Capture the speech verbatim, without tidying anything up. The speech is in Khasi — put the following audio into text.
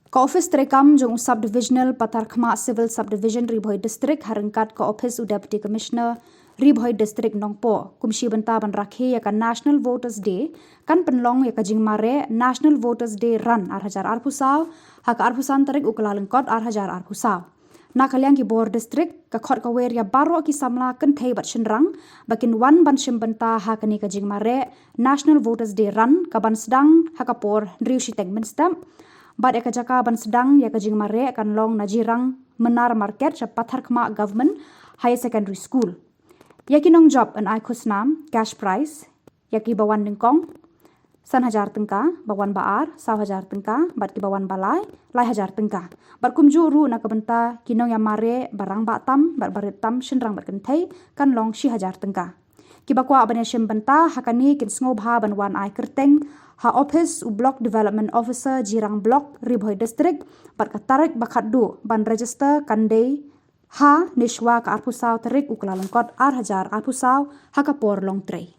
Ka ophis treikam jong u Sub-Divisional Patharkhmah Civil Subdivision, Ri Bhoi District, ha ryngkat ka ophis u Deputy Commissioner, Ri Bhoi District, Nongpoh, kum shi bynta ban rakhe ïa ka National Voters Day, kan pynlong ïa ka jingmareh National Voters Day Run ar hajar arphew saw ha ka arphew san tarik u Kyllalyngkot ar hajar arphew saw. Na ka liang ki bor district, ka khot ka wer ïa baroh ki samla kynthei bad shynrang ba kin wan ban shim bynta ha kane ka jingmareh National Voters Day Run, ka ban sdang ha ka por hynriew shiteng mynstep. Bad ïa ka jaka ban sdang ïa ka jingmareh kan long na Jirang Mnar Market, sha Patharkhmah Government Higher Secondary School. Ïa ki nongjop yn ai khusnam, cash prize, ïa ki ba wan nyngkong san hajar tyngka, ba wan ba ar saw hajar tyngka, bad ki ba wan ba lai lai hajar tyngka. Bad kumjuh ruh na ka bynta ki nongïamareh ba rangbah tam bad ba rit tam, shynrang bad kynthei, kan long shi hajar tyngka. Ki ba kwah ban ïashim bynta ha kane kin sngewbha ban wan ai kyrteng ha ophis u Block Development Officer, Jirang Block, Ri Bhoi District, bad ka tarik ba khatduh ban register kan dei ha ne shwa ka arphew saw tarik u Kyllalyngkot ar hajar arphew saw ha ka por long trei.